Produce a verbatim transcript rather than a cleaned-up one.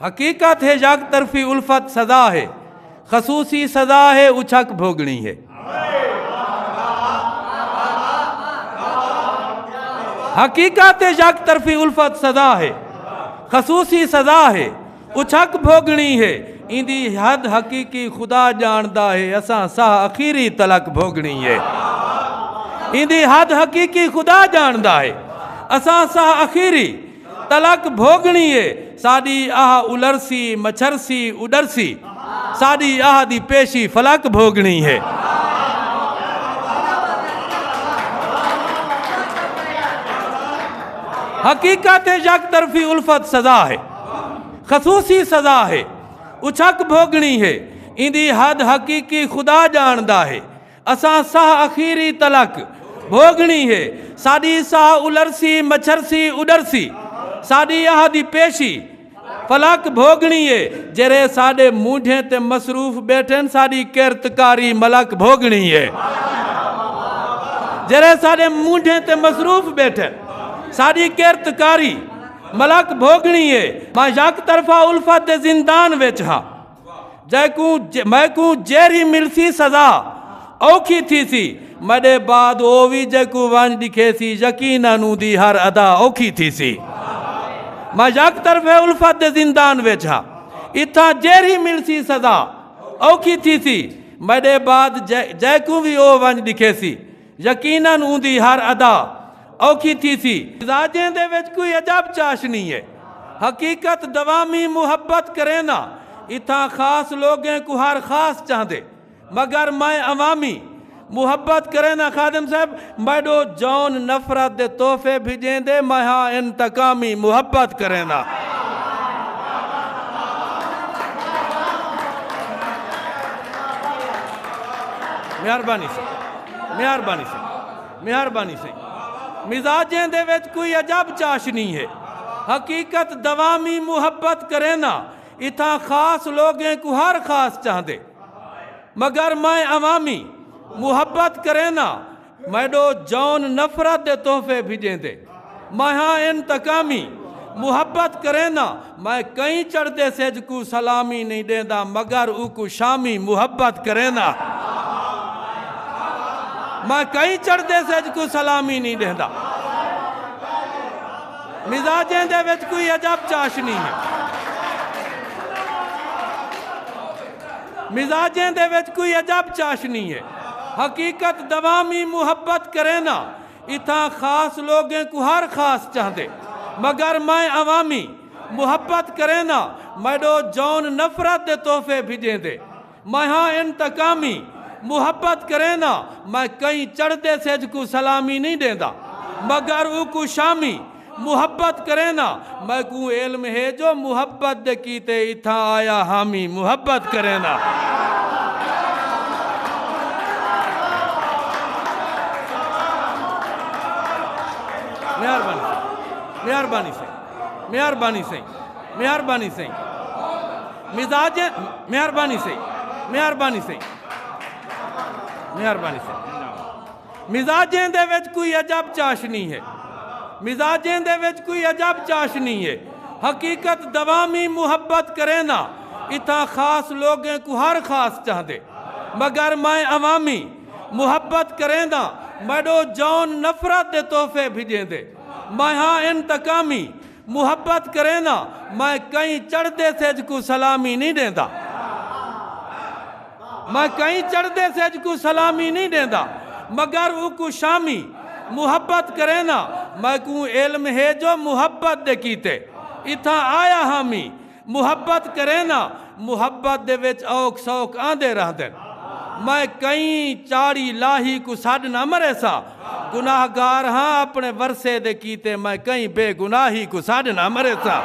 حقیقت ہے یک طرفی الفت سزا ہے، خصوصی سزا ہے اچھک بھوگنی ہے۔ حقیقت ہے یک طرفی الفت سزا ہے، خصوصی سزا ہے اچھک بھوگنی ہے۔ ایندی حد حقیقی خدا جاندا ہے، اساں ساہ اخیری تلک بھوگنی ہے۔ ایندی حد حقیقی خدا جاندا ہے، اساں ساہ اخیری تلک بھوگنی ہے۔ ساڈی آہ الرسی، مچھرسی، اڈرسی، ساڈی آہ دی پیشی فلک بھوگنی ہے۔ حقیقت ہے یک طرفی الفت سزا ہے، خصوصی سزا ہے اچھک بھوگنی ہے۔ ایندی حد حقیقی خدا جاندا ہے، اساں ساہ اخیری تلک بھوگنی ہے۔ ساڈی ساہ الرسی، مچھرسی، اڈرسی، ساڈی آہ دی پیشی فلک بھوگنی ہے۔ جیرھے ساڈے مونڈھیں تے مصروف بیٹھن، ساڈی کرت کاری ملک بھوگنی ہے۔ جیرھے ساڈے مونڈھیں تے مصروف بیٹھن، ساڈی کرت کاری ملک بھوگنی ہے۔ میں یک طرفہ الفت دے زندان وچ ہاں، جیکوں ج-، میکوں جیرھی ملسی سزا اوکھی تھیسی، میڈے بعد او وی جیکوں ونج ڈکھیسی، یقیناً اوندی ہر ادا اوکھی تھیسی۔ میں یک طرفے الفت دے زندان وچ ہاں، اتھاں جیرھی ملسی سزا اوکھی تھیسی، میڈے بعد جے-، جیکوں وی او ونج ڈکھیسی، یقیناً اوندی ہر ادا اوکھی تھیسی۔ مزاجیں دے وچ کوئی عجب چاشنی ہے، حقیقت دوامی محبت کرینداں، اتھاں خاص لوگیں کوں ہر خاص چاہندے، مگر میں عوامی محبت کرینداں۔ خادم صاحب، میڈو جون نفرت دے تحفے بھجیندے، میں ہاں انتقامی محبت کرینداں۔ مہربانی سئیں، مہربانی سئیں، مہربانی سئیں۔ مزاجیں دے وچ کوئی عجب چاشنی ہے، حقیقت دوامی محبت کرینداں، اتھاں خاص لوگیں کوں ہر خاص چاہندے، مگر میں عوامی محبت کرینداں۔ میڈو جون نفرت دے تحفے بھجیندے، میں ہاں انتقامی محبت کرینداں۔ میں کہیں چڑھدے سجھ کوں سلامی نہیں ڈیندا، مگر اوکوں شامی محبت کرینداں۔ میں کہیں چڑھدے سجھ کوں سلامی نہیں ڈیندا۔ مزاجیں دے وچ کوئی عجب چاشنی ہے، مزاجیں دے وچ کوئی عجب چاشنی ہے۔ حقیقت دوامی محبت کرینداں، اتھاں خاص لوگیں کوں ہر خاص چاہندے، مگر میں عوامی محبت کرینداں۔ میڈو جون نفرت دے تحفے بھجیندے، میں ہاں انتقامی محبت کرینداں۔ میں کہیں چڑھدے سجھ کوں سلامی نہیں ڈیندا، مگر اوکوں شامی محبت کرینداں۔ میکوں علم ہے جو محبت دے کیتے اتھاں آیا حامی محبت کرینداں۔ مہربانی سئیں، مہربانی سئیں، مہربانی سئیں، مہربانی سئیں۔ مزاجیں، مہربانی سئیں، مہربانی سئیں، مہربانی سئیں۔ مزاجیں دے وچ کوئی عجب چاشنی ہے، مزاجیں دے وچ کوئی عجب چاشنی ہے۔ حقیقت دوامی محبت کرینداں، اتھاں خاص لوگیں کوں ہر خاص چاہندے، مگر میں عوامی محبت کرینداں۔ میڈو جون نفرت دے تحفے بھجیندے، میں ہاں انتقامی محبت کرینداں۔ میں کہیں چڑھدے سجھ کوں سلامی نہیں ڈیندا، میں کہیں چڑھدے سجھ کوں سلامی نہیں ڈیندا، مگر اوکوں شامی محبت کرینداں۔ میکوں علم ہے جو محبت دے کیتے اتھاں آیا حامی محبت کرینداں۔ محبت دے وچ اوکھ سوکھ آندے رہندن۔ میں کہیں چاڑی لاہی کوں سڈ نہ مریساں، گناہگار ہاں اپنے ورثے دے کیتے، میں کہیں بے گناہی کوں سڈ نہ مریساں۔